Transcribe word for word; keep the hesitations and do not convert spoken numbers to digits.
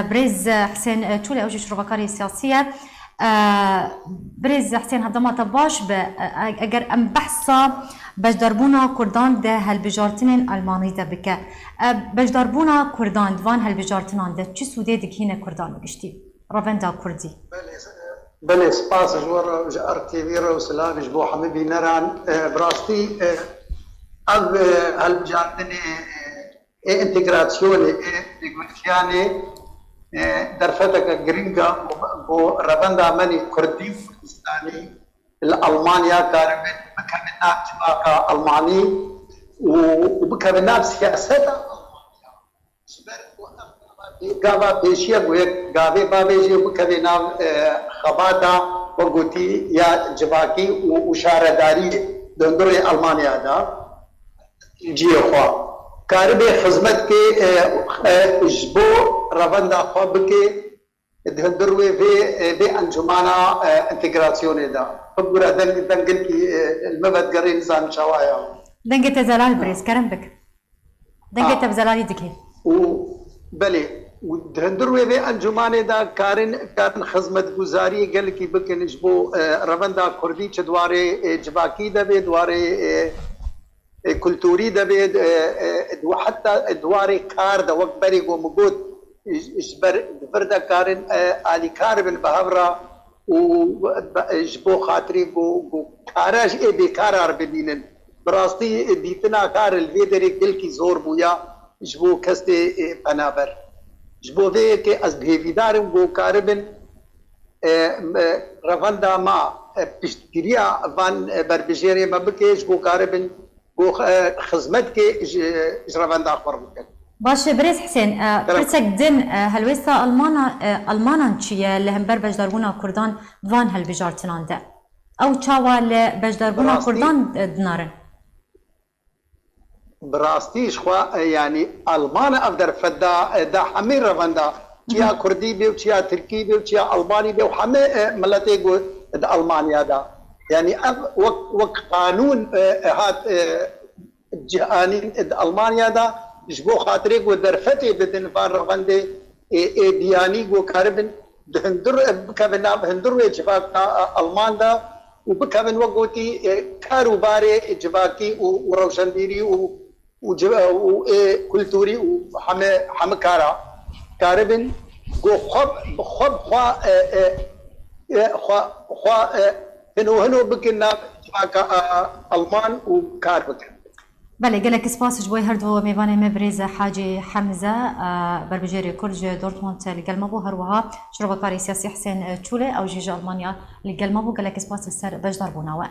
Birêz Hisên Çûlê, ew jî şirovekarê siyasî ye. Birêz Hisên, hevdema te baş be, eger em behsa beşdarbûna Kurdan di hilbijartinên Elmanî de bike. Beşdarbûna Kurdan di van hilbijartinan de çi sûdê digihîne Kurdan bi giştî? Revenda Kurdî. Belê, belê, spas ji we re, ji R T V re û silavê ji bo hemî bîneran. E, bi rastî, e, ev, e, hilbijartinê, e, ê entegrasyonê, ê pêkvekiyanê, e, derfeteke giring e bo, bo revenda me nê Kurdî û Kurdistanî li Almanya karibe bikeve nav civaka Almanî û, û bikeve nav siyaseta Almanya. Ji ber ku ev gava pêşiya ku yek gavê bavêjê û bikevê nav, e, xebata, wek gotî, ya civakî û, û şaredariyê di hundirê Almanya de cihê xwe. Karibê xizmet ke, e, e, ji bo revenda xwe bike di hundir wê vê, e, vê encûmana, e, entegrasyonê de. Bibûre deng, deng gelkî, e, li me vedigerê, nizanim çawa ya. Dengê te zelal birêz, kerem bik. Dengê te bi zelalî dikê. Û belê, û di hundir wê vê encûmanê de karin, karin xizmetguzariyê gelekî bikin ji bo, e, revenda Kurdî, çi di warê, e, civakî de bê, di warê, e, e, kulturî de bê, e, e, di, heta di warê kar de, wek berê ku min got, ji, ji ber di vir de karin, e, alîkar bin bi hev re û be, ji bo xatirê ku, ku kara jî ê bêkara re bibînin. Bi rastî dîtina kar li vê derê gelkî zor bûya ji bo kesê, e, penaber. Ji bo vê yekê ez bi hêvîdar im ku karibin, e, e, revenda me, e, piştgiriya van, e, berbijêrê me bike, ji bo karibin ku, e, xizmet ke ji, ji revenda xwe re bikin. Baş e, birêz Hisên, e, Kerem. Pirsek din, e, helwêsta Almana, e, Almanan çi ye li hember beşdarbûna Kurdan di van hilbijartinan de? Ew çawa li beşdarbûna Bi rastî Kurdan, e, dinarin? Bi rastî ji xwe, e, yanî Alman ev derfet da, e, da hemî revenda, çiya Hı hı. Kurdî bê û çiya Tirkî bê û çiya Almanî bê û hemî, e, miletê ku di Almanya da. Yanî ev wek, wek qanûn, e, e, hat, e, cih anîn di Almanya da, ji bo xatirê ku derfetê bidin van revendê, ê, ê biyanî ku karibin di hundir, bikevin nav hundir wê civaka, e, Alman de û bikevin wek gotî, e, kar û barê civakî û, û rewşenbîrî û, û civ-, û ê kulturî û heme, heme kara karibin ku xwe bi xwe bi xwe, e, e, e, xwe, xwe, e, hino hino bikin nav civaka, e, Alman û kar bikin. Belê, gelek spas ji bo her du mêvanê me, birêz Hacî Hemze, e, berbijêrê Kurd ji Dortmund li gel me bû, her wiha şirovekarê siyasî Hisên Çûlê, ew jî ji Almanya li gel me bû. Gelek spas li ser beşdarbûna we.